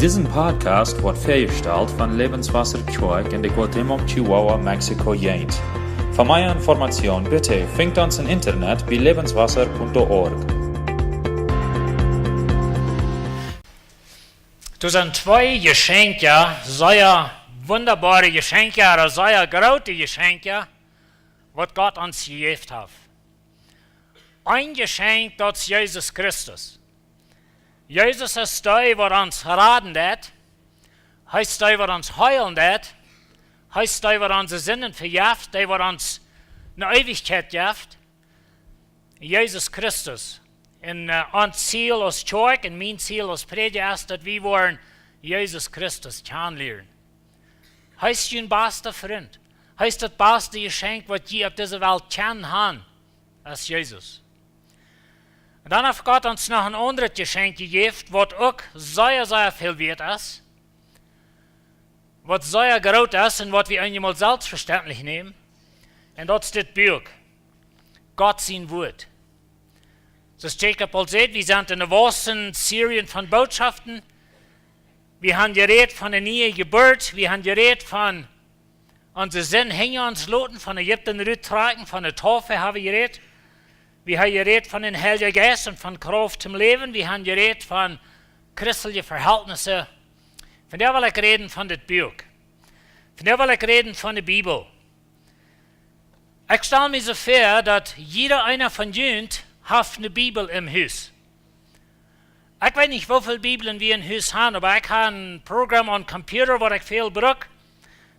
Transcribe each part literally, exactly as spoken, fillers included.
Disen Podcast woat väajestalt von Lebenswasser Kjoakj en de Cuauhtémoc, Chihuahua, Mexiko Jäajent. Fa mea Information bitte finjt ons em Internet bie lebenswasser punkt org. Doa sent twee Jeschenkja, sea wundaboare Jeschenkja, ooda sea groote Jeschenkja, waut Gott ons jejäft haft. Een Jeschenkj, daut es Jesus Christus. Jesus es dee, waut ons raden deit. Hee es dee, waut ons heelen deit. Hee es dee, waut onse Sinden vejeft, dee, waut ons eene Eewichkjeit jeft. Jesus Christus. Un, äh, ons Ziel aus Kjoakj un mien Ziel aus Prädja es, daut wie woaren Jesus Christus kjanen lieren. Hee es jun basta Frint. Hee es daut basta Jeschenkj, waut jie opp dise Welt kjennen haben, es Jesus. Un dan haft Gott ons noch een aundret Jeschenkj jejäft, waut uk sea, sea väl wieet es, waut sea groot es un waut wie eenjemol selfstvestentlich nämen. Un daut es dit Buak, Gott sien Wuat. Soo aus Jacob aul säd, wie sent en eene wausende Serie von Bootschoften. Wie haben jerät von de niee Jeburt, wie haben jerät von onse Sind hinja ons loten, von Ägipten ruttrakjen, von de Taufe haben wie jerät. Wie haben jerät von dän Heiljen Jeist un von Krauft toom Läwen. Wie haben jerät von christelje Verhältnisse. Vondoag well ekj räden von dit Buak. Vondoag well ekj räden von de Bibel. Ekj stal mie soo väa, daut jieda eena von junt haft eene Bibel em Hus. Ekj weet nich, woo väl Bibeln wie em Hus haben, oba ekj hab een Program aum Computer, waut ekj väl bruk.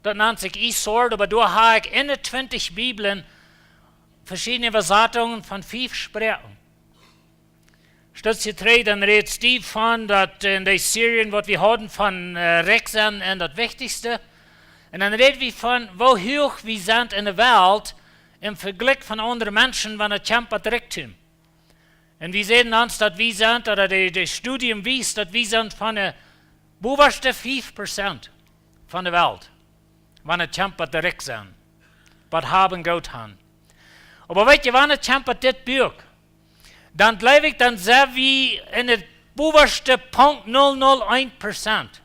Daut nant sikj eSword, oba doa hab ekj eenuntwintich Bibeln, veschiedne Äwasatungen von fief Sproaken. Stootje trigj, dan räd Steve von daut en de Serie, waut wie hauden von, äh, rikj sennen un daut Wichtichste. Un dan räd wie von, woo huach wie sent en de Welt em Vejlikj von aundre Menschen, wan et kjemt bie Rikjdom. Un wie säden ons, daut wie sent, ooda de, de Studien wiest, daut wie sent von de bowaschte fief Prozent von de Welt, wan et kjemt bie rikj sennen, bie haben, goot haben. Oba weet jie, wan et kjemt bie dit Buak, dan jleew ekj, dan sent wie en de bowaschte Punkt null null een Prozent.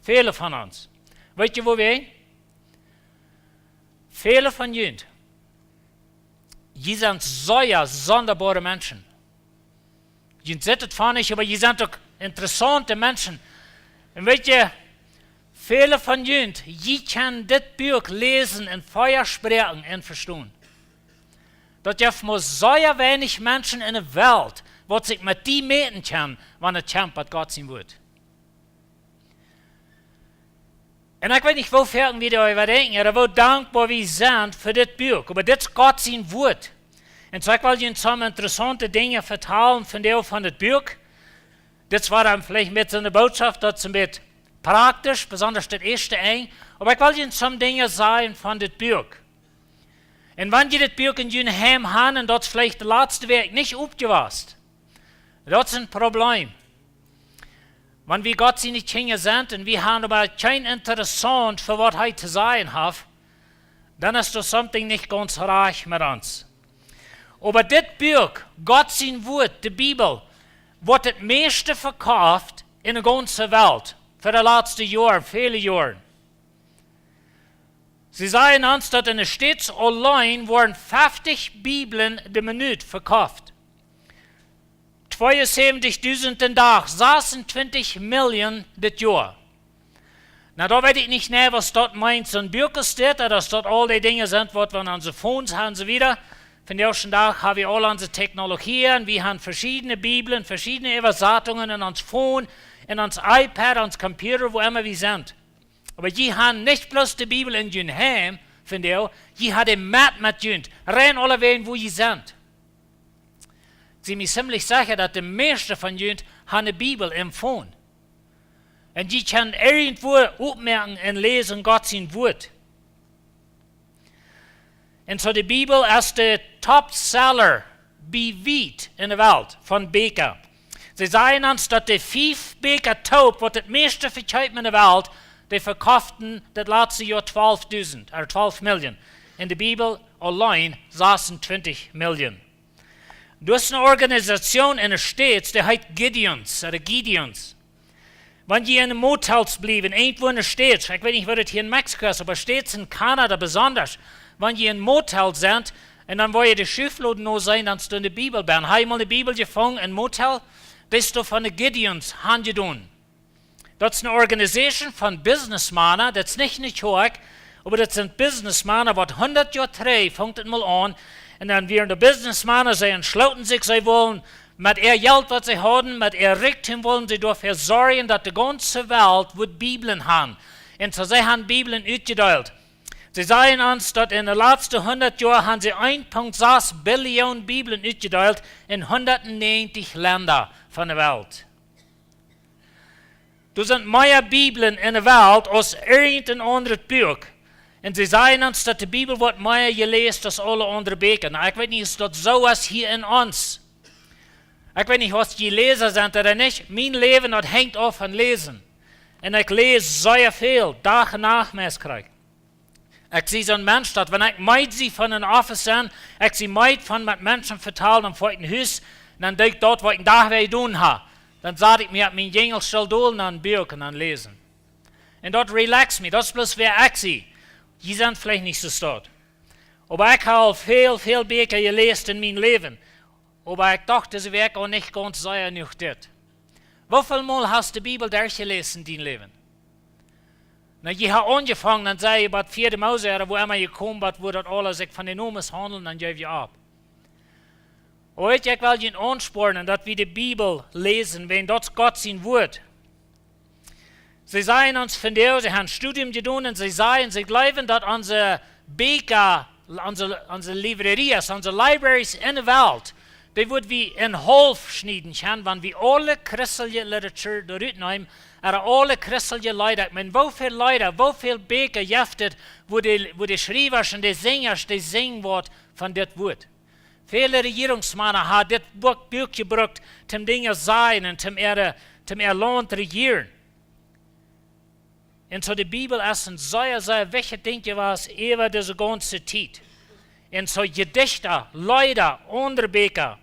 Väle von ons. Weet jie, woo wie? Väle von junt. Jie sent sea sondaboare Menschen. Jie sent et von nich, oba jie sent uk interessaunte Menschen. Un weet jie, väle von junt, jie kjennen dit Buak läsen un veleicht sproaken un vestonen. Daut jeft mau sea weinich Menschen en de Welt, waut sikj met die mäten kjennen, wan et kjemt bie Gott sien Wuat. Un ekj weet nich, woo väl wie doa äwa denkjen, ooda woo dankboa wie sent fa dit Buak, oba dit es Gott sien Wuat. Un soo, ekj well junt some interessaunte Dinja vetalen von Deel von dit Buak. Dit es dan veleicht met soone Bootschoft, daut es een bät praktisch, besonda daut ieeschte Enj. Oba ekj well junt some Dinja sajen von dit Buak. Un wan jie dit Buak en jun Heim haben un daut veleicht de latste Wäakj nich opjewast, daut es een Problem. Wan wie Gott siene Kjinja sent un wie haben oba kjeen Interesse fa waut hee to sajen haft, dan es doa something nich gaunz rajcht met ons. Oba dit Buak, Gott sien Wuat, de Bibel, woat et meiste vekoft en de gaunze Welt fa de latste Joaren, väle Joaren. See sajen ons, daut en de States auleen woaren feftich Bibeln de Minut vekoft. Tweeunsäwentijdusent dän Dach, sasuntwintich Million dit Joa. Nu, doa weet ekj nich, nä, waut daut meent, soon Buak es dit, ooda daut aul dee Dinja sent, waut wie aun onse Phones haben un soo wieda. Vondoag dän Dach haben wie aul onse Technologie un wie haben veschiedne Bibeln, veschiedne Äwasatungen en ons Phone, en ons iPad, ons Computer, wua emma wie sent. Oba jie haben nich bloos de Bibel en jun Heim, vondoag, jie haben dee met, met junt, rein aulewäajen, wua jie sent. Ekj sie mie ziemlich secha, daut de meiste von junt haben de Bibel em Phone. Un jie kjennen irjentwua opmoaken un läsen Gott sien Wuat. Un soo de Bibel es de top seller bie wiet en de Welt von Bieekja. See sajen ons, daut de fief Bieekja toop, waut et meiste vekjeepen en de Welt, dee vekoften daut latste Joa twalfdusent, ooda twalf Million. Un de Bibel auleen sasuntwintich Million. Doa es eene Organisation en de States, dee heet Gideons, ooda Gideons. Wan jie en Motels bliewen, irjentwua en de States, ekj weet nich, woo daut hia en Mexiko es, oba States, en Kanada besonda, wan jie en Motel sent, un dan woa jie de Schufloden no seenen, dan steit de Bibel bie. Hab jie mol de Bibel jefungen en Motel? Dee es doa von de Gideons, han jie doonen. Daut es ne Organisation von Businessmana, daut es nich ne Kjoakj, oba daut sent Businessmana, waut hundat Joa trigj funk daut mol aun. Un dan wieren de Businessmana, see entschlooten sikj, see wullen met äa Jelt, waut see hauden, met äa Rikjdom wullen see doafäa sorjen, daut de gaunze Welt wudd Bibeln han. Un soo see han Bibeln utjedeelt. See sajen ons, daut en de latste hundat Joa han see een Punkt sas Billion Bibeln utjedeelt en hundatnäajentich Lenda von de Welt. Doa sent mea Bibeln en de Welt aus irjent een aundret Buak. Un see sajen ons, daut de Bibel woat mea jeläst aus aule aundre Bieekja. Nu, ekj weet nich, aus daut soo es hia en ons. Ekj weet nich, aus jie Läsa sent ooda nich. Mien Läwen, daut henjt auf von läsen. Un ekj läs sea väl, Dach un Nacht meist krakjt. Ekj sie soon Mensch, daut wan ekj meed sie von en Office sennen, ekj sie meed von met Menschen vetalen, dan foa ekj no Hus, un dan deed ekj daut, waut ekj dän Dach wada jedonen haud. Dan sad ekj mie opp mienen Jinjelstool dol un dan Buak un dan läsen. Un daut relaxt mie, daut es bloos wäa ekj sie. Jie sent veleicht nich soo stoakj. Oba ekj hab aul väl, väl Bieekja jeläst en mien Läwen. Oba ekj docht dise Wäakj uk nich gaunz sea jenuach dit. Woo väl mol hast de Bibel derchjeläst en dien Läwen? Nu, jie haben aunjefongen, dan sent jie bie vieede Mose, ooda wua emma jie komen, bie wua daut aules sikj von de Nomes haundelt, dan jeef jie opp. Oba ekj well junt aunspornen, daut wie de Bibel läsen, wiels daut es Gott sien Wort. See sajen ons vondoag, see haben Studium jedonen un see sajen, see jleewen, daut onse Bieekja, onse, onse Librarias, onse Libraries en de Welt, dee wudd wie en haulf schnieden kjennen, wan wie aule christelje Literatur doa rutnämen, ooda aule christelje Leeda. Ekj meen, woo väl Leeda, woo väl Bieekja jeft et, wua de, wua de Schriewasche un de Sinjasche, dee sinjen waut von dit Wort. Väle Rejierungsmana haben dit Buak, Buak jebrukt, toom Dinja sajen un toom äare, toom äa Launt rejieren. Un soo de Bibel es een sea, sea wichtjet Dinkj jewast äwa dise gaunze Tiet. Un soo Jedichta, Leeda, aundre Bieekja,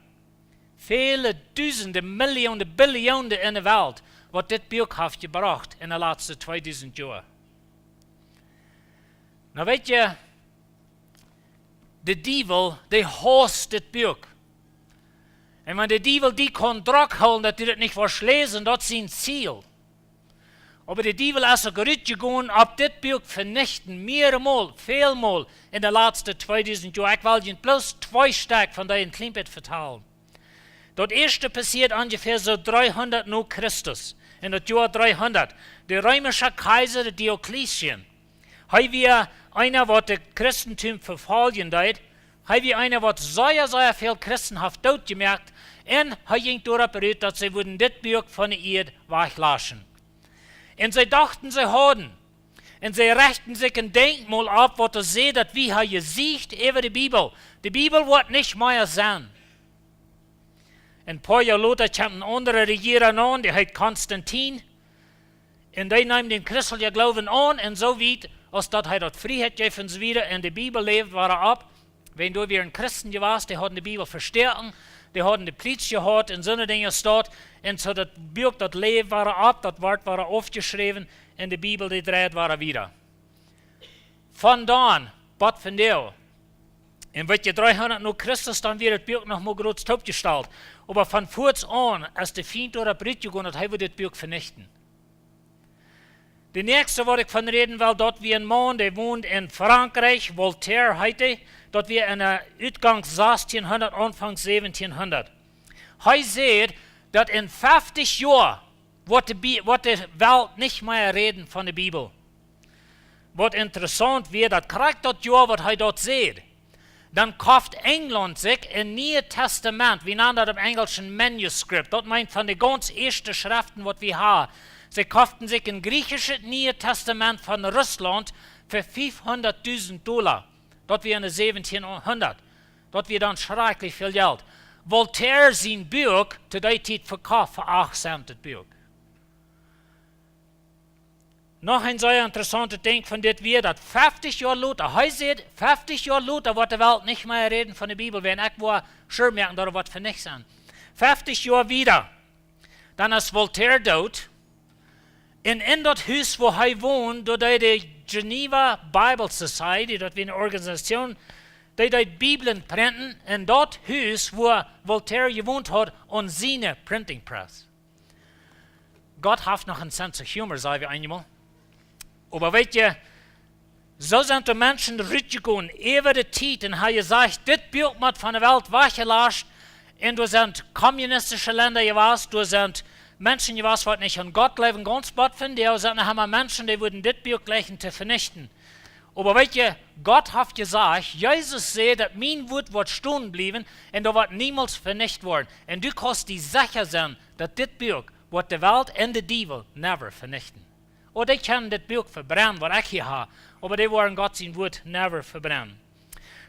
väle dusende, Millionen, Billionen en de Welt, waut dit Buak haft jebrocht en de latste tweedusend Joa. Nu weet jie, de Diewel, dee haust dit Buak. Un wan de Diewel die kaun drock hoolen, daut du daut nich woascht läsen, daut es sien Ziel. Oba de Diewel es uk rutjegonen, opp dit Buak venichten, mearemol, välmol en de latste tweedusend Joa. Ekj well junt bloos twee Stekj von dee en kjlien bät vetalen. Daut ieeschte passieed onjefäa soo dreehundat no Christus, en daut Joa dreehundat. De reemische Kjeisa, de Diokletian, hee wia eena, waut daut Christentum vefoljen deed. Hee wia eena, waut sea, sea väl Christen haft dootjemoakt. Un hee jinkj doaropp rut, daut see wudden dit Buak von de Ieed wajchlaschen. Un see dochten, see hauden. Un see rechten sikj een Denkmol opp, waut doa sajcht, daut wie haben jesiecht äwa de Bibel. De Bibel woat nich mea sennen. Een poa Joa lota kjeem een aundra Rejiera aun, dee heet Konstantin. Un dee neem dän christeljen Gloowen aun, un soo wiet aus daut hee daut Frieheit jeef un soo wieda, un de Bibel läwd wada opp. Wiels doa wieren Christen jewast, dee hauden de Bibel vestoaken, dee hauden de Prädja jehaut un soone Dinja staut. Un soo daut Buak, daut läwd wada opp, daut wort wada aufjeschräwen, un de Bibel, dee dreid wada wieda. Von dan, bat vondoag. Un weet jie, dreehundat no Christus, dan wort daut Buak noch mol groot toopjestalt. Oba von fuaz aun, aus de Fient doaropp rutjegonen, daut hee wull dit Buak venichten. De näakjste, waut ekj von räden well, daut wia een Maun, dee wond en Frankriekj, Voltaire heet hee, daut wia en de Utgank sastieenhundat, Aunfank säwentieenhundat. Hee säd, daut en feftich Joa woat de Bi-, woat de Welt nich mea räden von de Bibel. Waut interessaunt wia, daut krakjt daut Joa, waut hee daut säd, dan koft Enjlaunt sikj een Nieet Tastament, wie nanen daut opp Enjlisch een manuscript, daut meent von de gaunz ieeschte Schreften, waut wie haben. See koften sikj een griechischet Nieet Tastament von Russlaunt fa fiefhundatdusend Dolla. Daut wia en de säwentieenhundat. Daut wia dan schrakjlich väl Jelt. Voltaire sien Buak, to dee Tiet vekoft fa acht Cent daut Buak. Noch een sea interessauntet Dinkj von dit wia, daut feftich Joa lota, hee säd, feftich Joa lota woat de Welt nich mea räden von de Bibel, wan ekj woa sure moaken, daut et woat venicht sennen. Feftich Joa wieda, dan es Voltaire doot. Un en daut Hus, wua hee wond, doa deed de Geneva Bible Society, daut wia eene Organisation, dee deed Bibeln printen en daut Hus, wua Voltaire jewont haud, aun siene printing press. Gott haft noch een sense of humor, saj wie eenmol. Oba weet jie, soo sent de Menschen rutjegonen äwa de Tiet un haben jesajcht: Dit Buak mott von de Welt wajchjelascht. Un doa sent kommunistische Lenda jewast, doa sent Menschen jewast, waut nich aun Gott jleewen, gaunz bot von dee, sent noch emma Menschen, dee wudden dit Buak jleichen to venichten. Oba weet jie, Gott haft jesajcht, Jesus säd, daut mien Wuat woat stonen bliewen un daut woat niemols venicht woaren. Un du kaust die secha sennen, daut dit Buak woat de Welt un de Diewel never venichten. Ooda dee kjennen dit Buak vebrennen, waut ekj hia hab, oba dee woaren Gott sien Wuat never vebrennen.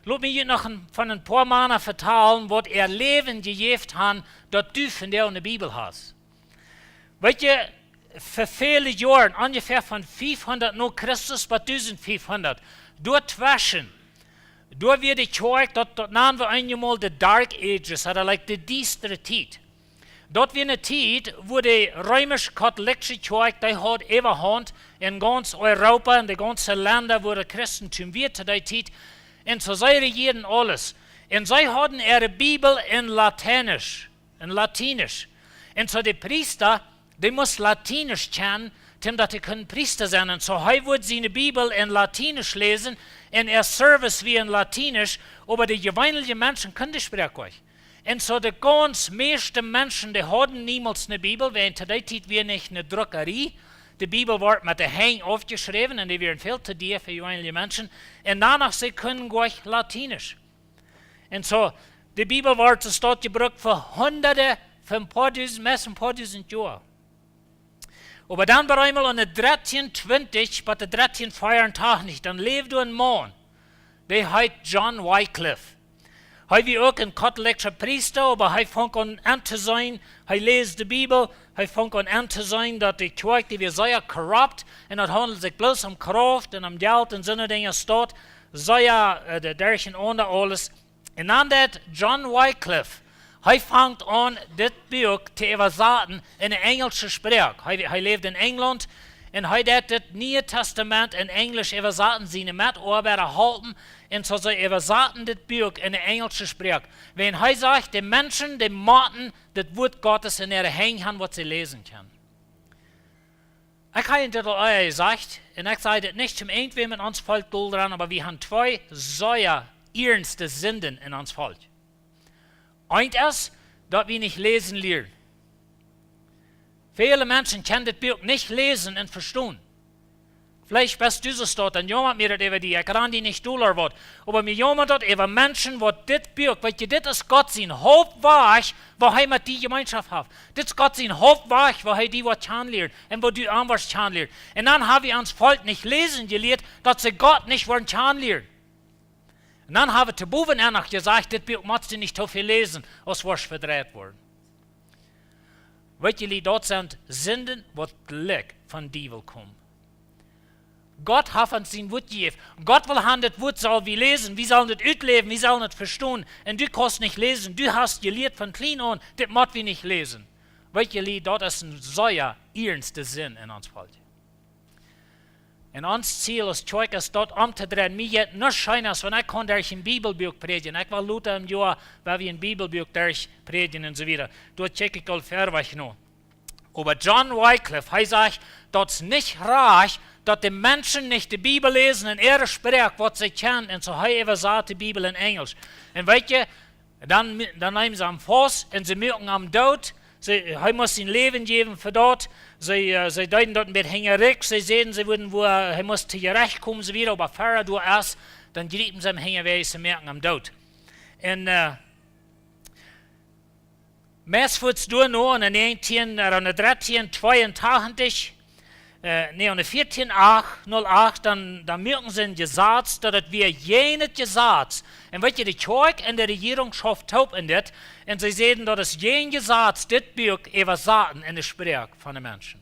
Lot mie junt noch een, von een poa Mana vetalen, waut äa Läwen jejäft haben, daut du vondoag ne Bibel hast. Weet jie, fa väle Joaren, onjefäa von fiefhundat no Christus bat dusent fiefhundat, doa tweschen, doa wia de Kjoakj, daut, daut nanen wie eenmol de Dark Ages, ooda like de diestre Tiet. Daut wia ne Tiet, wua de reemisch-katholiksche Kjoakj, dee haud Äwahaunt en gaunz Europa un de gaunze Lenda, wua daut Christentum wia to dee Tiet. Un soo see rejieeden aules. Un see hauden äare Bibel en Lateinisch, en Latinisch. Un soo de Priesta, dee must Latinisch kjanen, toom daut hee kunn Priesta sennen. Un soo hee wudd siene Bibel en Latinisch läsen, un äa Service wia en Latinisch, oba de jeweenelje Menschen kunnen de Sproak nich. Un soo de gaunz mieeschte Menschen, dee hauden niemols ne Bibel, wiels to dee Tiet wia nich ne Druckarie. De Bibel wort met de Henj aufjeschräwen un dee wieren väl to dia fa jeweenelje Menschen. Un doano, see kunnen nich Latinisch. Un soo, de Bibel wort soo staut jebrukt fa hundade, fa een poa dusent, meist een poa dusent Joa. Oba dan bie eenmol en de dartieen twintich, bat de dartieen veeauntachentich, dan läwd doa een Maun, dee heet John Wycliffe. Hee wia uk een katholikscha Priesta, oba hee funk aun entoseenen, hee läs de Bibel, hee funk aun entoseenen, daut de Kjoakj, dee wia sea korrupt, un daut haundeld sikj bloos om Krauft un om Jelt un soone Dinja, staut sea, äh, de, derchenaunda aules. Un dan deit John Wycliffe, hee fangt aun, dit Buak to äwasaten en de enjelsche Sproak. Hee, hee läwd en Enjlaunt un hee deit dit Niee Tastament en Enjelsch äwasaten, siene Metoabeida halpen, un soo see äwasaten dit Buak en de enjelsche Sproak. Wiels hee sajcht, de Menschen, dee motten dit Wuat Gottes en äare Henj haben, waut see läsen kjennen. Ekj hab en dit aul ea jesajcht, un ekj saj dit nich toom irjentwäm en ons Volkj dol dran, oba wie haben twee sea iernste Sinden en ons Volkj. Eent es, daut wie nich läsen lieren. Väle Menschen kjennen dit Buak nich läsen un vestonen. Veleicht best du soo staut, dan jaumat mie daut äwa die, ekj ran die nich dol ooda waut. Oba mie jaumat daut äwa Menschen, waut dit Buak, weet jie, dit es Gott sien Hauptwajch, woo hee met die Jemeenschoft haft. Dit es Gott sien Hauptwajch, woo hee die woat kjanen lieren un woo du am woascht kjanen lieren. Un dan hab wie ons Volkj nich läsen jelieet, daut see Gott nich woaren kjanen lieren. Un dan hab wie to bowen aun noch jesajcht, dit Buak motst du nich too väl läsen, aus woascht vedreit woaren. Weet jie, daut sent Sinden, waut likj von Diewel komen. Gott haft ons sien Wuat jejäft. Gott well haben, dit Wuat saul wie läsen, wie sellen dit utläwen, wie sellen dit vestonen. Un du kaust nich läsen, du hast jelieet von kjlien aun, dit mott wie nich läsen. Weet jie, daut es een sea iernste Sind en ons Volkj. Un ons Ziel aus Kjoakj es daut omtodreien. Mie jeit nuscht scheena, aus wan ekj kaun derch een Bibelbuak prädjen. Ekj well lota em Joa, wua wie een Bibelbuak derch prädjen un soo wieda. Doa kjikj ekj aul verwoat no. Oba John Wycliffe, hee sajcht, daut es nich rajcht, daut de Menschen nich de Bibel läsen en äare Sproak, waut see kjennen, un soo hee äwasat de Bibel en Enjelsch. Un weet jie, dan, dan neemen see am faust un see muaken am doot. See, hee must sien Läwen jäwen fa daut. See, äh, see deeden daut een bät hinjarikj. See säden, see wudden, wua, hee must to Jerecht komen, soo wieda, oba ea doa es, dan jriepen see am hinjawäajes un muaken am doot. Un, äh, meist fuats doano, en de näajentieen, äh, en de dartieen tweeuntachentich, äh, nä, en de vieetieen acht, null acht, dan, dan muaken see een Jesaz, daut et wia jäajen et Jesaz. Un weet jie, de Kjoakj un de Rejierunk schauft toop en dit. Un see säden, daut es jäajen Jesaz, dit Buak äwasaten en de Sproak von de Menschen.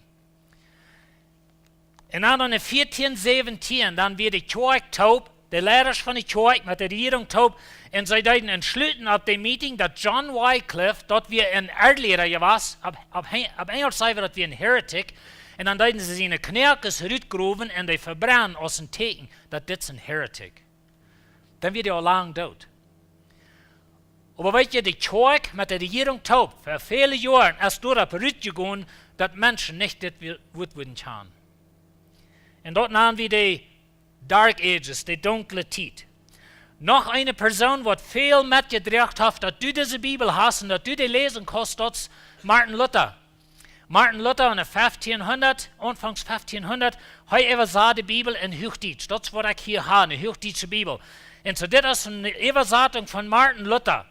Un dan en de vieetieen säwentieen, dan wia de Kjoakj toop, de Leidasch von de Kjoakj met de Rejierunk toop, un see deeden entschluten opp de Meeting, daut John Wycliffe, daut wia een Erdlera jewast, opp, opp, opp Enjelsch saj wie, daut wia een heretic, Un dan deeden see siene Knoakes rutgrowen un dee vebrennen aus een Tieekjen, daut dit es een heretic. Dan wia dee aul lang doot. Oba weet jie, de Kjoakj met de Rejierunk toop, fa väle Joaren es doaropp rutjegonen, daut Menschen nich dit Wuat wudden kjanen. Un daut nanen wie de Dark Ages, de dunkle Tiet. Noch eene Persoon, waut väl metjedroagen haft, daut du dise Bibel hast un daut du dee läsen kaust, daut es Martin Luther. Martin Luther en feftienhundat, aunfangs feftienhundat, hee äwasad de Bibel en Huachdietsch. Daut es waut ekj hia hab, eene huachdietsche Bibel. Un soo, dit es eene Äwasatunk von Martin Luther.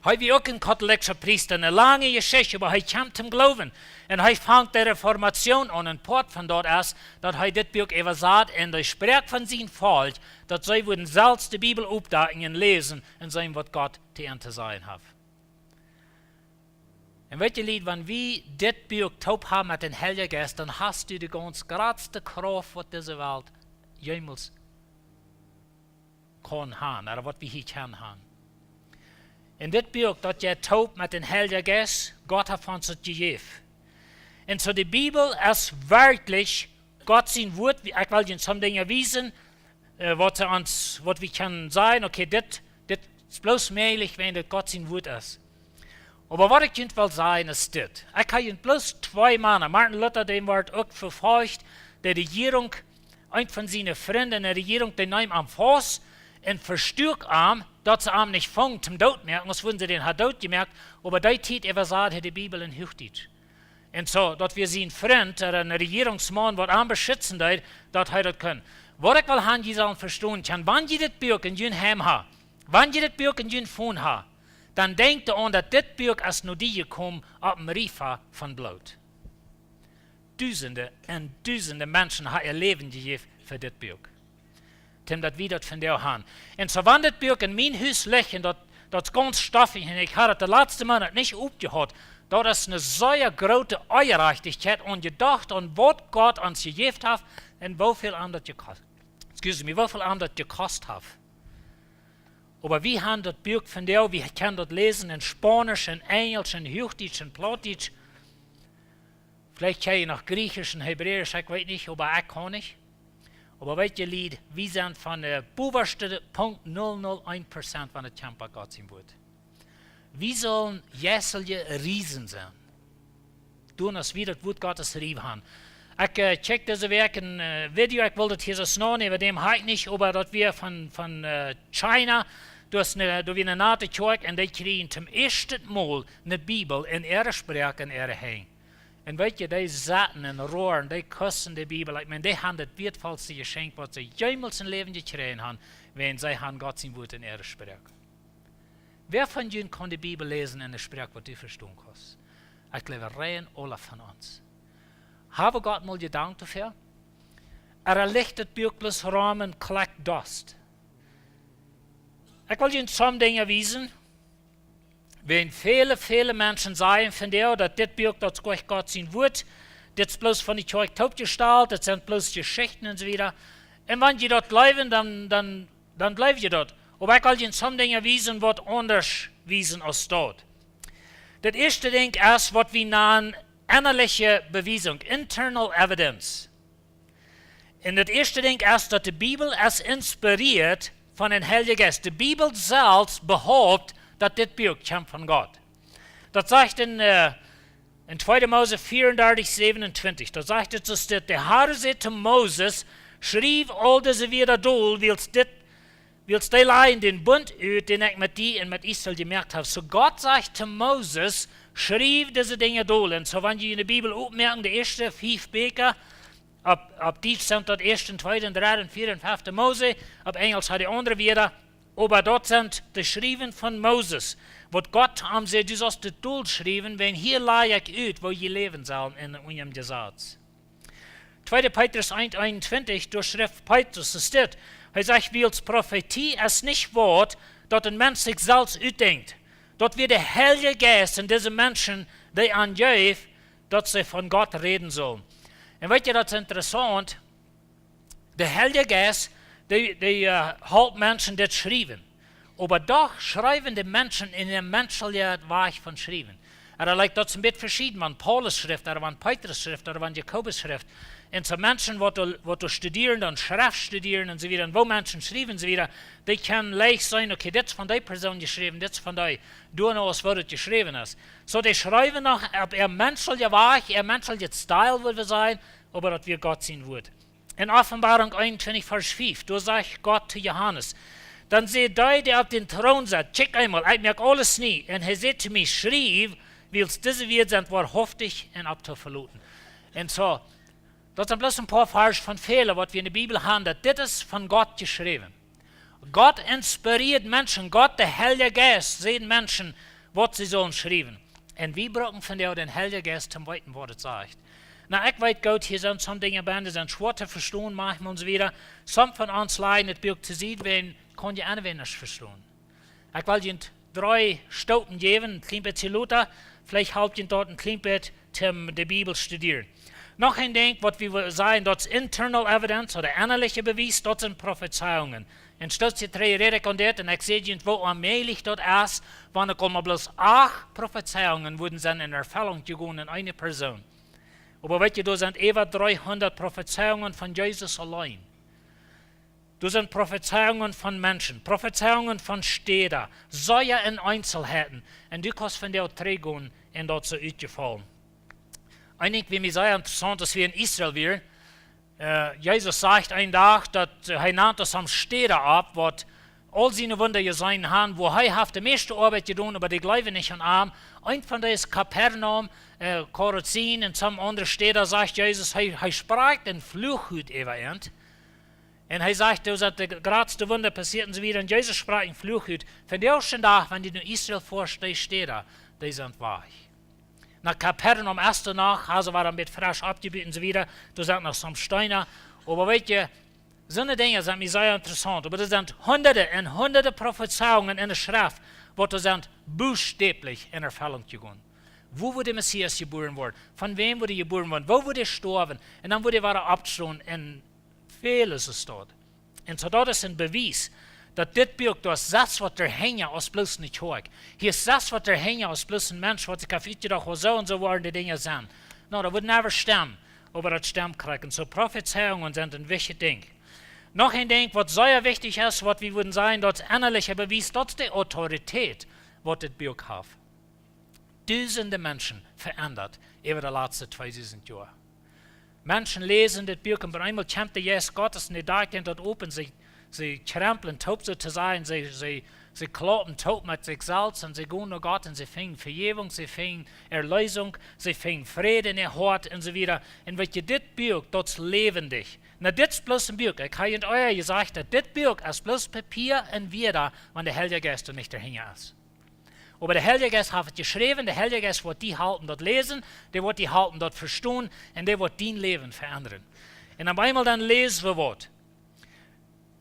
Hee wia uk een kautoliekja Priesta, eene lange Jeschicht, oba hee kjeem toom Gloowen. Un hee fangt de Reformation aun, un Poat von daut es, daut hee dit Buak äwasat un de Sproak von sien Volkj, daut see wudden selfst de Bibel oppdakjen un läsen un seenen, waut Gott to an to sajen haft. Un weet jie, Lied, wan wie dit Buak toop haben met dän Heiljen Jeist, dan hast du de gaunz jratste Krauft, waut dise Welt jemols kaun haben, ooda waut wie hia kjennen haben. Un dit Buak, daut jeit toop met dän Heiljen Jeist, Gott haft ons daut jejäft. Un soo, de Bibel es werkjlich Gott sien Wuat. Ekj well junt some Dinja wiesen, äh, waut see ons, waut wie kjennen sajen, okay, dit, dit es bloos mäajlich, wan daut Gott sien Wuat es. Oba waut ekj junt well sajen es dit. Ekj hab junt bloos twee Mana. Martin Luther, dee wort uk vefolcht. De Rejierunk, een von siene Frind en de Rejierunk, dee neem am faust un vestuak am, daut see am nich fungen toom doot moaken, aus wudden see dän ha doot jemoakt. Oba dee Tiet äwasad hee de Bibel en Huachdietsch. Un soo, daut wia sien Frint, ooda een Rejierungsmaun, waut am beschitzen deed, daut hee daut kunn. Waut ekj well haben, jie sellen vestonen kjennen, wan jie dit Buak en jun Heim haben, wan jie dit Buak en jun Phone haben, dan denkjt doaraun, daut dit Buak es no die jekomen opp een Riefa von Bloot. Dusende un dusende Menschen haben äa Läwen jejäft fa dit Buak. Toom daut wie daut vondoag haben. Un soo, wan dit Buak en mien Hus licht, un daut, daut es gaunz stoffich, un ekj hab daut de latste Moonat nich oppjehaut, daut es eene sea groote Onjerajchtichkjeit, aunjedocht aun waut Gott ons jejäft haft un woo väl am daut jekost, excuse me, woo väl am daut jekost haft. Oba wie haben daut Buak vondoag, wie kjennen daut läsen en Spaunisch, en Enjelsch, en Huachdietsch, en Plautdietsch. Veleicht kjenn jie noch Jriechisch un Hebräisch, ekj weet nich, oba ekj kaun nich. Oba weet jie, Lied, wie sent von de bowaschte Punkt null null een Prozent, wan et kjemt bie Gott sien Wuat. Wie sellen jeistelje Riesen sennen, doaderch daut wie daut Wuat Gottes jejäft haben. Ekj, äh, check dise Wäakj een, äh, Video, ekj well daut hia soo nanen, äwa däm hab ekj nich, oba daut wia von, von, äh, China, doa es eene, doa wia eene nate Kjoakj un dee kjrieejen toom ieeschten Mol eene Bibel en äare Sproak en äare Henj. Un weet jie, dee sauten un roaren, dee kusten de Bibel. Ekj meen, dee haben daut wieetvollste Jeschenkj, waut see jemols em Läwen jekjräajen haben, wiels see haben Gott sien Wuat en äare Sproak. Wäa von junt kaun de Bibel läsen en eene Sproak, waut du vestonen kaust? Ekj jleew, rein aule von ons. Hab wie Gott mol jedankt doafäa? Ooda licht daut Buak bloos rom un kjlakjt Dost? Ekj well junt some Dinja wiesen. Wiels väle, väle Menschen sajen vondoag, daut dit Buak, daut es nich Gott sien Wuat, dit es bloos von de Kjoakj toopjestalt, daut sent bloos Jeschichten un soo wieda. Un wan jie daut jleewen, dan, dan, dan jleew jie daut. Oba ekj well junt some Dinja wiesen, waut aundasch wiesen aus daut. Daut ieeschte Dinkj es, waut wie nanen ennaliche Bewiesunk, internal evidence. Un daut ieeschte Dinkj es, daut de Bibel es inspirieet von dän Heiljen Jeist. De Bibel selfst behaupt, daut dit Buak kjemt von Gott. Daut sajcht en, äh, en tweede Mose vierendartich, säwenuntwintich. Daut sajcht et soo, daut de Herr säd to Moses: Schriew aul dise Wieed dol, wiels dit, wiels dee lajen dän Bunt ut, dän ekj met die un met Israel jemoakt hab. Soo Gott sajcht to Moses: Schriew dise Dinja dol. Un soo, wan jie enne Bibel oppmoaken, de ieeschte fief Bieekja, opp, opp Dietsch sent daut ieeschte, tweede, dredde, vieede un fefte Mose, opp Enjelsch haft dee aundre Wieed, oba daut sent de Schriewen von Moses, waut Gott am säd: Du sast dit dol schriewen, wiels hia laj ekj ut, woo jie läwen sellen en, en mien Jesaz. Tweede Petrus eent eenuntwintich, doa schrift Petrus es dit. Hee sajcht: Wiels Profetie es nich waut, daut een Mensch sikj selfst utdenkjt. Daut wia de Heilje Jeist en dise Menschen, dee an jeef, daut see von Gott räden sullen. Un weet jie, daut es interessaunt. De Heilje Jeist, dee, dee, äh, halpt Menschen dit schriewen. Oba doch schriewen de Menschen en een menschelja Wajch von schriewen. Oda like daut es een bät veschieden, wan Paulus schrift, oda wan Petrus schrift, oda wan Jakobus schrift. Un soo Menschen, waut doa, waut doa studieren, dan Schreft studieren un soo wieda, un woo Menschen schriewen un soo wieda, dee kjennen leicht seenen, okay, dit es von dee Persoon jeschräwen, dit es von dee, doano aus woo daut jeschräwen es. Soo, dee schriewen noch opp äa menschelja Wajch, äa menschelja Stil, wudd wie sajen, oba daut wia Gott sien Wuat. En Openboarunk eenuntwintich, Varsch fief, doa sajcht Gott to Johanes: Dan säd dee, dee opp dän Troon saut: Kjikj eemol, ekj moak aules nie. Un hee säd to mie: Schriew, wiels dise Wieed sent woarhauftich un opp to veloten. Un soo, daut sent bloos een poa Varsch von väle, waut wie en de Bibel han, daut dit es von Gott jeschräwen. Gott inspirieet Menschen, Gott, de Heilje Jeist, säd Menschen, waut see sullen schriewen. Un wie bruken vondoag dän Heiljen Jeist, om weeten, waut et sajcht. Nu, ekj weet goot, hia sent some Dinja bennen, dee sent schwoa to vestonen, manchmol un soo wieda. Some von ons lajen daut Buak to Sied, wan kaun je aunwenjlich vestonen. Ekj well junt dree Stoopen jäwen, een kjlien bät lota, veleicht halpt junt daut een kjlien bät, om de Bibel studieren. Noch een Dinkj, waut wie wellen sajen, daut es internal evidence, oda ennaliche Bewies, daut sent Profezeiungen. En Stootje dree räd ekj aun dit, un ekj säd junt, woo onmäajlich daut es, wan uk mau bloos acht Profezeiungen wudden sennen en Erfellunk jegonen en eene Persoon. Oba weet jie, doa sent äwa dreehundat Profezeiungen von Jesus auleen. Doa sent Profezeiungen von Menschen, Profezeiungen von Städa, sea en Eenselheiten. Un du kaust von dee trigjgonen un daut soo utjefollen. Een Dinkj, waut mie sea interessaunt es, aus wie en Israel wieren, äh, Jesus sajcht een Dach, daut, äh, hee nant doa some Städa opp, waut aul siene Wunda jeseenen han, wua hee haft de mieeschte Oabeit jedonen, oba dee jleewen nich aun am. Eent von dee es Kapernaum, äh, Korazin un some aundre Städa, sajcht Jesus, hee, hee sprakjt een Fluch ut äwa an. Un hee sajcht, doa sent de jratste Wunda passieet un soo wieda. Un Jesus sprakjt een Fluch ut. Vondoag dän Dach, wan du no Israel foascht, dee Städa, dee sent wajch. No Kapernaum es doa noch, haft see wada een bät fresch oppjebut un soo wieda. Doa sent noch some Steena. Oba weet jie, soone Dinja sent mie sea interessaunt. Oba doa sent hundade un hundade Profezeiungen en de Schreft, waut doa sent buchstäblich en Erfellunk jegonen. Wua wudd de Messias jebuaren woaren? Von wäm wudd hee jebuaren woaren? Wua wudd hee stoawen? Un dan wudd hee wada oppstonen un väl es daut. Un soo daut es een Bewies, daut dit Buak, doa es sest waut doahinja aus bloos ne Kjoakj. Hia es sest waut doahinja aus bloos een Mensch, waut sikj haft utjedocht, woo soo un soo woaren de Dinja sennen. No, daut wudd never stemmen, oba daut stemmt krakjt. Un soo Profezeiungen sent een wichtjet Dinkj. Noch een Dinkj, waut sea wichtich es, waut wie wudden sajen, daut es ennaliche Bewies, daut es de Autoritäet, waut dit Buak haft. Dusende Menschen veendat äwa de latste tweedusend Joa. Menschen läsen dit Buak un opp eemol kjemt de Jeist Gottes un dee deit daut opp un see, see kjremplen toop, soo to sajen, see, see, see klaupen toop met sikj selfst un see gonen no Gott un see finjen Vejäwunk, see finjen Erleesunk, see finjen Fräd en äa Hoat un soo wieda. Un weet jie, dit Buak, daut es läwendich. Nu, dit es bloos een Buak. Ekj hab junt ea jesajcht, daut dit Buak es bloos Papia un Wieed, wan de Heilje Jeist doa nich doahinja es. Oba de Heilje Jeist haft et jeschräwen, de Heilje Jeist woat die halpen daut läsen, dee woat die halpen daut vestonen un dee woat dien Läwen veendren. Un opp eemol dan läs wie waut.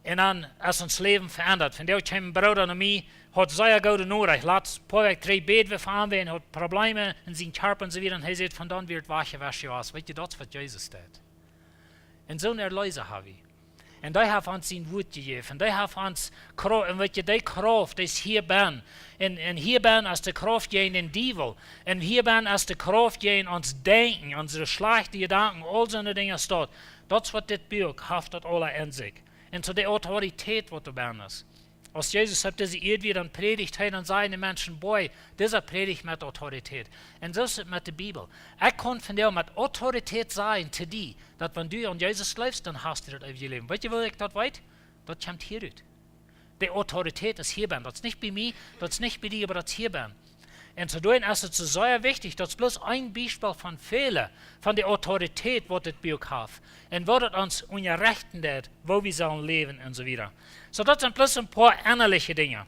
Un dan es ons Läwen veendat. Vondoag kjeem een Brooda no mie, haud sea goode Norecht. Latst poa Wäakj trigj bäd wie fa am, wäajen hee haud Probleeme en sien Kjarpa un soo wieda. Un hee säd, von dan wia et wajchjewascht, jo, aus weet jie, daut es waut Jesus deit. Un soon Erleesa hab wie. Un dee haft ons sien Wuat jejäft. Un dee haft ons Krauft. Un weet jie, dee Krauft, dee es hia bennen. Un, un hia bennen es de Krauft jäajen dän Diewel. Un hia bennen es de Krauft jäajen ons Denkjen, onse schlajchte Jedanken, aul soone Dinja aus daut. Daut es waut dit Buak haft, daut aula en sikj. Un soo de Autoritäet, waut doa bennen es. Aus Jesus opp dise Ieed wia, dan prädicht hee, dan säden de Menschen: Boy, disa prädicht met Autoritäet. Un soo es et met de Bibel. Ekj kaun vondoag met Autoritäet sajen to die, daut wan du aun Jesus jleefst, dan hast du daut eewje Läwen. Weet jie, woo ekj daut weet? Daut kjemt hia rut. De Autoritäet es hia bennen. Daut es nich bie mie, daut es nich bie die, oba daut es hia bennen. Un soo doaromm es et soo sea wichtich, daut es bloos een Biespel von väle, von de Autoritäet, waut dit Buak haft. Un woo daut ons unjarechten deit, woo wie sellen läwen un soo wieda. Soo, daut sent bloos een poa ennaliche Dinja.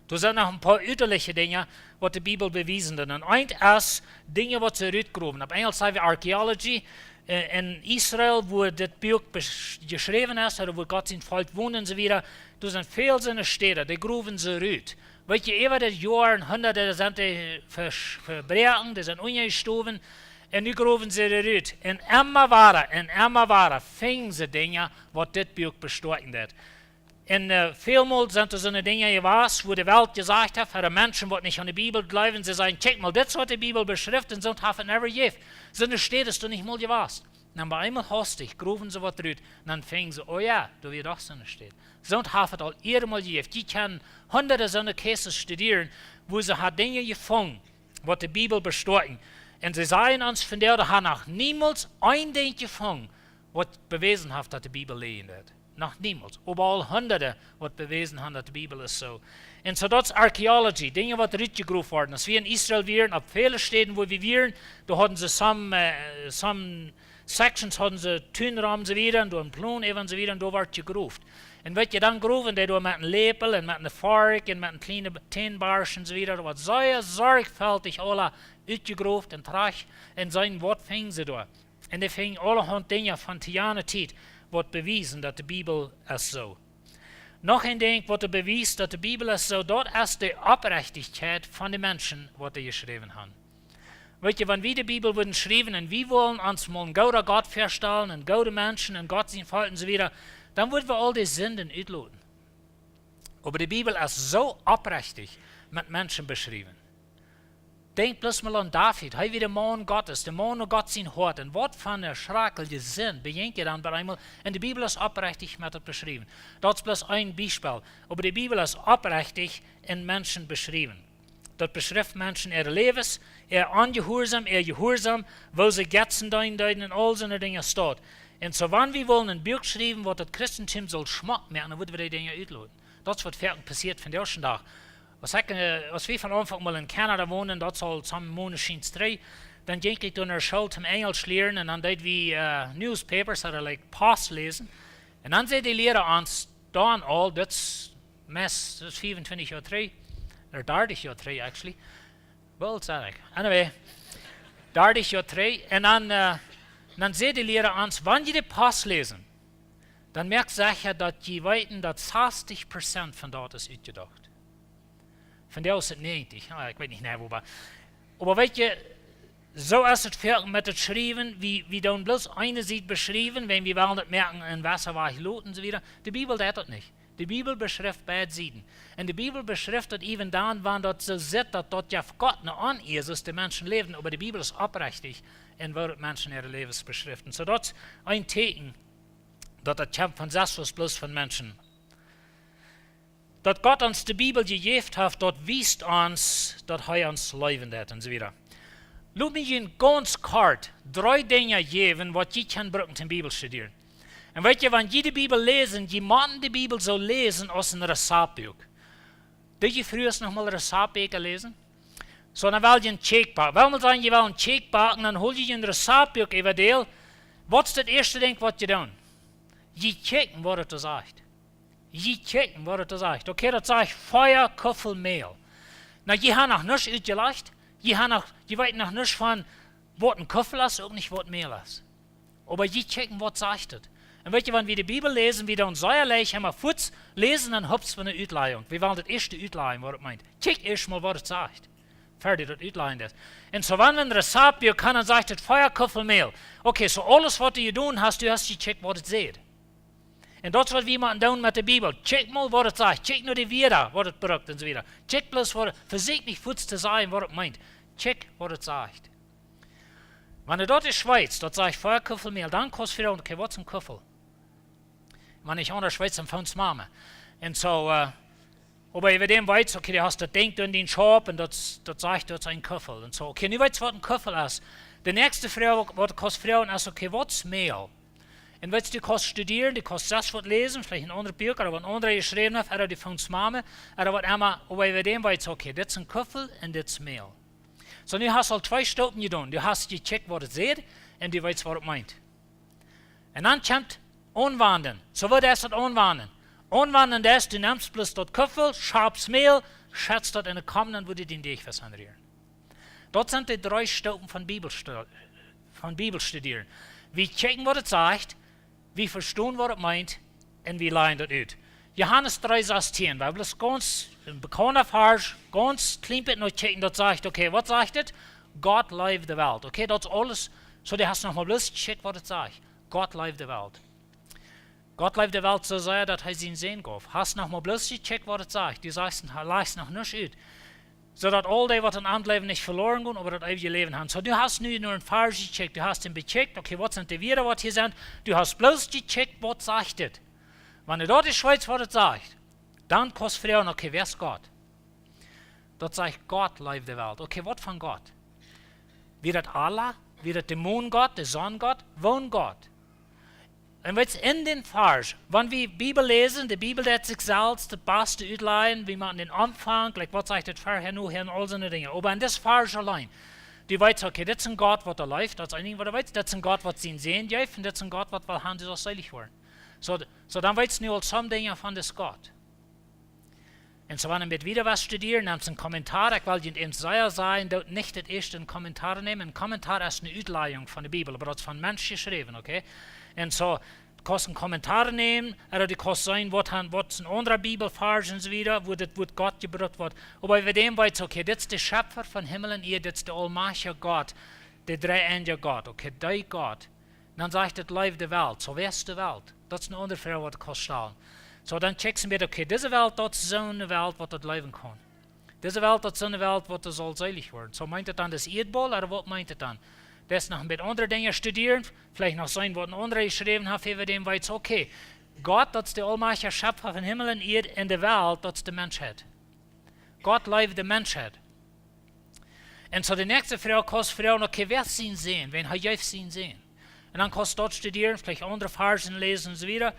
Doa sent noch een poa utaliche Dinja, waut de Bibel bewiesen deit. Un eent es Dinja, waut see rutgrowen. Opp Enjlisch saj wie archaeology. Äh, en Israel, wua dit Buak besch-, jeschräwen es, oda wua Gott sien Volkj wont un soo wieda, doa sent väl soone Städa, dee growen see rut. Weet jie, äwa de Joaren, hundade, sent dee ver-, vebroaken, dee sent unjajestowen, un nu growen see dee rut. Un emma wada, un emma wada finjen see Dinja, waut dit Buak bestoakjen deit. Un välmol sent doa soone Dinja jewast, wua de Welt jesajcht haft, ooda Menschen, waut nich aun de Bibel jleewen, see sajen: "Kjikj mol, dit es waut de Bibel beschrift, un soont haft et never jejäft. Soone Städ es doa nich mol jewast." Un dan bie eemol haustich growen see waut rut, un dan finjen see: "O jo, doa wia doch soone Städ. Soont haft et aul ea mol jejäft." Jie kjennen hundade soone cases studieren, wua see haft Dinja jefungen, waut de Bibel bestoakjen. Un see sajen ons vondoag, dee haben noch niemols een Dinkj jefungen, waut bewäsen haft, daut de Bibel läajen deit. Noch niemols. Oba aul hundade, waut bewäsen haben, daut de Bibel es soo. Un soo, daut es archaeology, Dinja, waut rutjegrowen worden. Aus wie en Israel wieren, opp väle Städen, wua wie wieren, doa hauden see some, some sections, hauden see Tun rom, soo wieda, un doa een Plon äwa, soo wieda, un doa wort jegrowen. Un weet jie, dan growen dee doa met een Läpel un met eene Fork un met een kjlienen Tannenborsch un soo wieda. Daut wort sea sorjfaltich aula utjegrowen un trajcht, un seenen, waut finjen see doa. Un dee finjen aulahaunt Dinja von to jane Tiet, waut bewiesen, daut de Bibel es soo. Noch een Dinkj, waut doa bewiest, daut de Bibel es soo, daut es de Opprechtichkjeit von de Menschen, waut dee jeschräwen haben. Weet jie, wan wie de Bibel wudden schriewen un wie wullen ons mol een gooda Gott väastalen un goode Menschen un Gott sien Volkj un soo wieda, dan wudden wie aul de Sinden utloten. Oba de Bibel es soo opprechtich met Menschen beschräwen. Denkj bloos mol aun David, hee wia de Maun Gottes, de Maun no Gott sien Hoat. Un waut fa eene schrakjelje Sind bejäajent am dan bie eemol. Un de Bibel es opprechtich met daut beschräwen. Daut es bloos een Biespel. Oba de Bibel es opprechtich en Menschen beschräwen. Daut beschrift Menschen äare Läwes, äa Onjehuarsaum, äa Jehuarsaum, woo see Jetzen deenen deeden un aul soone Dinja staut. Un soo, wan wie wullen een Buak schriewen, waut daut Christentum sull schmock moaken, dan wudden wie dee Dinja utloten. Daut es waut foaken passieet vondoag dän Dach. Aus ekj, aus wie von Aunfank mol en Kanada wonden, daut es aul some Moonat trigj, dan jinkj ekj doa no School toom Enjelsch lieren un dan deed wie newspapers ooda, like, Post läsen. Un dan säd de Liera ons dan aul, daut es meist, daut es fiefuntwintich Joa trigj, ooda dartich Joa trigj, actually. Well, saj ekj. Anyway, dartich Joa trigj. Un dan, dan säd de Liera ons: "Wan jie de Post läsen, dan moakt secha, daut jie weeten, daut sastich Prozent von daut es utjedocht." Vondoag es et näajentich, ekj weet nich, nä, oba, oba weet jie, soo es et foaken met daut Schriewen, wie, wie doonen bloos eene Sied beschriewen, wan wie wellen daut moaken en wesse Wajch loten un soo wieda. De Bibel deit daut nich. De Bibel beschrift beid Sieden. Un de Bibel beschrift daut iewen dan, wan daut soo sitt, daut daut jo Gott no aun es, aus de Menschen läwden, oba de Bibel es opprechtich un woat Menschen äare Läwes beschriften. Soo daut es een Tieekjen, daut daut kjemt von selfst bloos von Menschen. Daut Gott ons de Bibel jejäft haft, daut wiest ons, daut hee ons leewen deit un soo wieda. Lot mie junt gaunz kort dree Dinja jäwen, waut jie kjennen brucken toom Bibel studieren. Un weet jie, wan jie de Bibel läsen, jie motten de Bibel soo läsen aus een Rezaptbuak. Deed jie frieha noch mol Rezaptbieekja läsen? Soo, dan well jie een Cake backen. Well mol sajen, jie wellen een Cake backen, dan hool jie een Rezaptbuak äwa däl. Waut es daut ieeschte Dinkj, waut jie doonen? Jie kjikjen, waut et doa sajcht. Jie kjikjen, waut et doa sajcht. Okay, daut sajcht vea Kuffel Mäl. Nu, jie haben noch nuscht utjelajcht. Jie haben noch, jie weeten noch nuscht von, waut een Kuffel es, uk nich, waut Mäl es. Oba jie kjikjen, waut sajcht et. Un weet jie, wan wie de Bibel läsen, wie doonen sea leicht emma fuaz läsen un hups von de Utlajunk. Wie wellen daut ieeschte utlajen, waut et meent. Kjikj ieescht mol, waut et sajcht. Ver dee daut utlajen deit. Un soo, wan wie een Rezaptbuak haben, dan sajcht et vea Kuffel Mäl. Okay, soo aules, waut du jedonen hast, du hast jekjikjt, waut et sajcht. Un daut es, waut wie motten doonen met de Bibel. Kjikj mol, waut et sajcht. Kjikj no de Wieed, waut et brukt un soo wieda. Kjikj bloos, waut et, vesieekj nich fuaz to sajen, waut et meent. Kjikj, waut et sajcht. Wan du daut es, weetst, daut sajcht vea Kuffel Mäl, dan kaust du froagen: "Okay, waut es een Kuffel?" Wan nich aundasch, weetst, dan foon Mame. Un soo, oba wan du dan weetst, okay, du hast daut Dinkj en dien Schaup un daut, daut sajcht, daut es een Kuffel. Un soo, okay, nu weetst, waut een Kuffel es. De näakjste Froag, waut du kaust froagen, es: "Okay, waut es Mäl?" Un weetst, du kaust studieren, du kaust selfst waut läsen, veleicht en aundre Buak ooda waut een aundra jeschräwen haft, ooda du foon Mame, ooda waut emma, oba wan du dan weetst, okay, dit es een Kuffel un dit es Mäl. Soo, nu hast du aul twee Stopen jedonen. Du hast jekjikjt, waut et sajcht, un du weetst, waut et meent. Un dan kjemt aunwenjen. Soo, waut es daut aunwenjen? Aunwenjen es, du nemst bloos daut Kuffel, schaupst Mäl, schitst daut en de Kom, dan woat et dien Deajch vesandrieren. Daut sent de dree Stopen von Bibel stu-, von Bibel studieren. Wie kjikjen, waut et sajcht, wie vestonen, waut et meent, un wie lajen daut ut. Johanes dree sastieen, wie wellen bloos gaunz een bekaunda Varsch, gaunz kjlien bät no kjikjen, daut sajcht, okay, waut sajcht et? Gott leeft de Welt. Okay, daut es aules. Soo, du hast noch mol bloos jekjikjt, waut et sajcht. Gott leeft de Welt. Gott leeft de Welt soo sea, daut hee sienen Sän jeef. Hast noch mau bloos jecheckt, waut et sajcht? Du sajchst, hee lajcht noch nuscht ut. Soo daut aul dee, waut aun am jleewen, nich veloaren gonen, oba daut eewje Läwen haben. Soo, du hast nu no een Varsch jecheckt, du hast am bejäajent, okay, waut sent de Wieed, waut hia sent? Du hast bloos jecheckt, waut sajcht et. Wan du daut nich weetst, waut et sajcht, dan kaust froagen, okay, wäa es Gott? Daut sajcht, Gott leeft de Welt. Okay, waut von Gott? Wia daut Allah? Wia daut de Moongott, de Sonngott? Woon Gott? Un weetst, en dän Varsch, wan wie Bibel läsen, de Bibel deit sikj selfst daut baste utlajen, wie moaken dän Aunfank, like, waut sajcht et verhäa, nohäa un aul soone Dinja. Oba en dis Varsch auleen, du weetst, okay, dit es een Gott, waut doa leeft, daut es een Dinkj, waut du weetst, dit es een Gott, waut sienen Sän jeef, un dit es een Gott, waut well haben, du saust seelich woaren. Soo, soo dan weetst nu aul some Dinja von dis Gott. Un soo, wan du met wieda waut studieren, dan es een Kommentar, ekj well junt eent sajen, sajen, doot nich daut ieeschte een Kommentar nämen. Een Kommentar es eene Utlajunk von de Bibel, oba daut es von Menschen jeschräwen, okay? Un soo, kaust een Kommentar nämen, ooda du kaust seenen, waut han, waut es een aundra Bibelvarsch un soo wieda, wua dit Wuat Gott jebrukt woat. Oba äwa däm weetst, okay, dit es de Schepfa von Himmel un Ieed, dit es de aulmajchtja Gott, de dreeeenja Gott, okay, dee Gott. Dan sajcht et, leeft de Welt. Soo, wäa es de Welt? Daut es eene aundre Froag, waut du kaust stalen. Soo, dan checkst du met, okay, dise Welt, daut es soone Welt, waut daut leewen kaun. Dise Welt, daut es soone Welt, waut doa saul seelich woaren. Soo, meent et dan daut Ieedbaul, ooda waut meent et dan? Daut es noch een bät aundre Dinja studieren, veleicht noch seenen, waut een aundra jeschräwen haft äwa däm, weetst, okay, Gott, daut es de aulmajchtja Schepfa von Himmel un Ieed, un de Welt, daut es de Menschheit. Gott leeft de Menschheit. Un soo de näakjste Froag kaust froagen, okay, wäa es sien Sän? Wäa es hee, sienen Sän? Un dan kaust daut studieren, veleicht aundre Varschen läsen un soo wieda.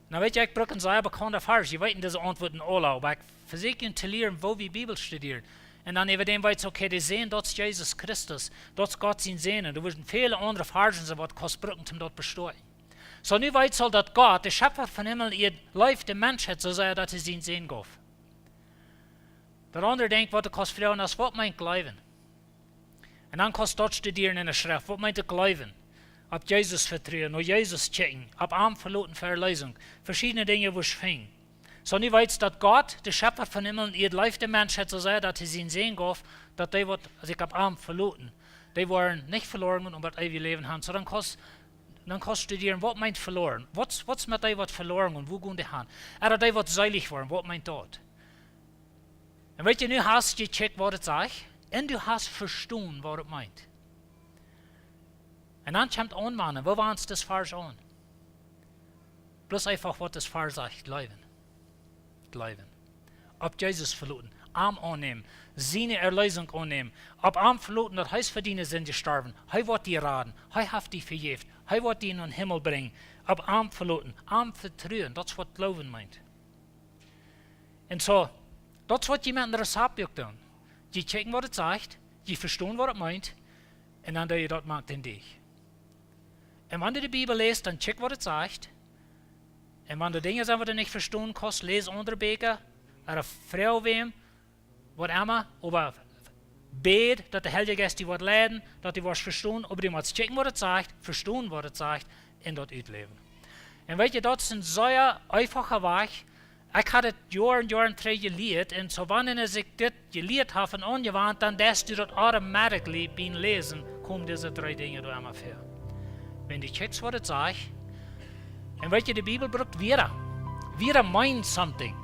Nu weetst, ekj bruk een sea bekaunda Varsch. Jie weeten dise Auntwuaten aula, oba ekj vesieekj junt to lieren, woo wie Bibel studieren. Un dan äwa däm weetst, okay, de Sän, daut es Jesus Christus. Daut es Gott sien Sän. Un doa woaren väle aundre Varschen sennen, waut kaust brucken, om daut to vestonen. Soo, nu weetst aul, daut Gott, de Schepfa von Himmel un Ieed, leeft de Menschheit soo sea, daut hee sienen Sän jeef. Daut aundre Dinkj, waut du kaust froagen, es, waut meent jleewen? Un dan kaust daut studieren en de Schreft. Waut meent daut jleewen? Opp Jesus vetruen, no Jesus kjikjen, opp am veloten fa Erleesunk. Veschiedne Dinja, wua wie finjen. Soo, nu weetst, daut Gott, de Schepfa von Himmel un Ieed, leeft de Menschheit soo sea, daut hee sienen Sän jeef, daut dee, waut sikj opp am veloten, dee woaren nich veloaren gonen, oba daut eewje Läwen haben. Soo, dan kaust, dan kaust studieren, waut meent veloaren? Waut es, waut es met dee, waut veloaren gonen? Wua gonen dee han? Ooda dee, waut seelich woaren, waut meent daut? Un weetst, nu hast du jecheckt, waut et sajcht, un du hast vestonen, waut et meent. Un dan kjemt aunwanen, woo wannst du dis Varsch aun? Bloos eefach, waut dis Varsch sajcht, jleewen. Jleewen. Opp Jesus veloten, am aunnämen, siene Erleesunk aunnämen, opp am veloten, daut hee es fa diene Sind jestorwen, hee woat die raden, hee haft die vejäft, hee woat die en dän Himmel brinjen, opp am veloten, am vetruen, daut es, waut jleewen meent. Un soo, daut es, waut jie met een Rezaptbuak doonen. Jie kjikjen, waut et sajcht, jie vestonen, waut et meent, un dan doo jie daut met dän Deech. Un wan du de Bibel läst, dan kjikj, waut et sajcht. Un wan doa Dinja sent, waut du nich vestonen kaust, läs aundre Bieekja, ooda froag wäm, waut emma, oba bäd, daut de Heilje Jeist die woat leiden, daut du woascht vestonen, oba du motst kjikjen, waut et sajcht, vestonen, waut et sajcht, un daut utläwen. Un weetst, daut es een sea eefacha Wajch. Ekj haud et Joaren, Joaren trigj jelieet, un soo, wan eena sikj dit jelieet haft un aunjewant, dan deist du daut automatically biem Läsen, komen dise dree Dinja doa emma väa. Wan du kjikjst, waut et sajcht, un weetst, de Bibel brukt wieda. Wieda means something.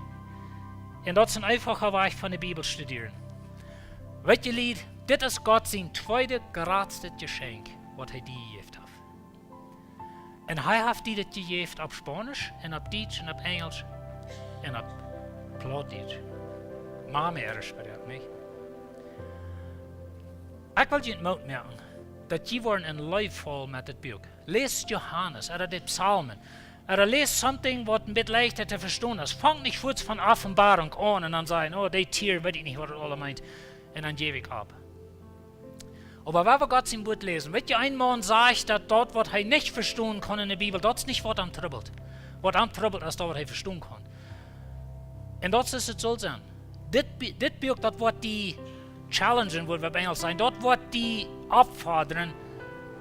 Un daut es een eefacha Wajch von de Bibel studieren. Weetst, Lied, dit es Gott sien tweedet jratstet Jeschenkj, waut hee die jejäft haft. Un hee haft die dit jejäft opp Spaunisch un opp Dietsch un opp Enjelsch un opp Plautdietsch. Mama, er is, nich? Ekj well junt Moot moaken, daut jie woaren en Leew faulen met dit Buak. Läst Johanes, ooda de Psalmen, ooda läst something, waut een bät leichta to vestonen es. Fang nich fuaz von Openboarunk aun un dan sajen, oh, dee Tieren, weet ekj nich, waut daut aula meent, un dan jäw ekj opp. Oba wan wie Gott sien Wuat läsen, weetst, een Maun sajcht, daut daut, waut hee nich vestonen kaun en de Bibel, daut es nich, waut am trubbelt. Waut am trubbelt, es daut, waut hee vestonen kaun. Un daut es, et saul sennen. Dit, Bi- dit Buak, daut woat die challengen, woo wie opp Enjelsch sajen. Daut woat die oppfodren,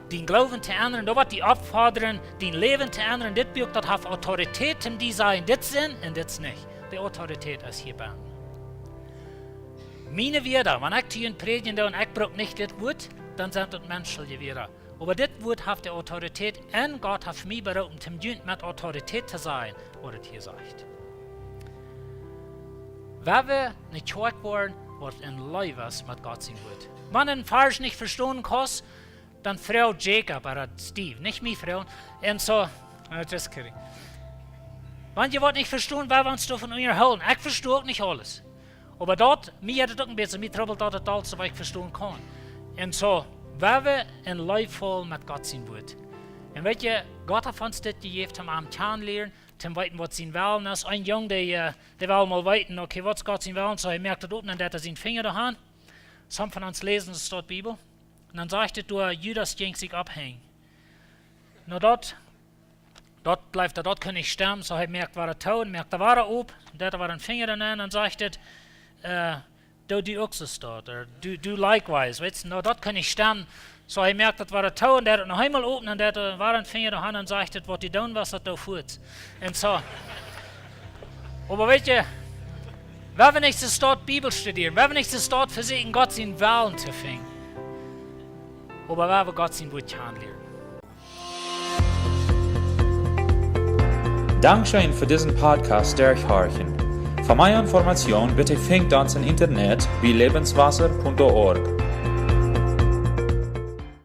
dien Gloowen to endren. Daut woat die oppfodren, dien Läwen to endren. Dit Buak, daut haft Autoritäten, dee sajen, dit es en un dit es nich. De Autoritäten es hia bennen. Miene Wieed, wan ekj to junt prädjen doo un ekj bruk nich dit Wuat, dan sent daut menschelje Wieed. Oba dit Wuat haft de Autoritäet, un Gott haft mie beroopen, om junt met Autoritäet to sajen, waut et hia sajcht. Wan wie ne Kjoakj woaren, waut en Leew es met Gott sien Wuat. Wan du een Varsch nich vestonen kaust, dan froag Jacob ooda Steve, nich mie froagen. Un soo, uh, just kidding. Wan jie waut nich vestonen, wan wie ons doavon unjahoolen. Ekj vesto uk nich aules. Oba daut, mie jeit et uk een bät, mie trubbelt daut et aules, waut ekj vestonen kaun. Un soo, wan wie en Leew faulen met Gott sien Wuat. Un weet jie, Gott haft ons dit jejäft, om am kjanen lieren, om weeten, waut sien Wellen es. Een Jung, dee, äh, dee well mol weeten, okay, waut es Gott sien Wellen? Soo, hee moakt daut op, un dan deit hee sienen Finja doa han. Some von ons läsen, daut steit Bibel. Un dan sajcht et doa, Judas jinkj sikj opphenjen. Nu daut, daut blift, daut, daut kaun nich stemmen. Soo, hee moakt wada too un moakt wada op. Deit wada een Finja doa han, dan sajcht et, äh, du, du uk soo, ooda du, du likewise. Weetst, nu daut kaun nich stemmen. Soo, hee moakt daut wada too un deit et noch eemol op un deit wada een Finja doa han un sajcht et, waut du doonen wust, daut doo fuats. Un soo. Oba weet jie, wan wie nich soo Bibel studieren, wan wie nich soo vesieekjen, Gott sienen Wellen to finjen, oba wan wie Gott sien Wuat kjanen lieren. Dankscheen fa disen Podcast derchhorchen. Fa mea Information bitte finjt ons em Internet bie lebenswasser punkt org.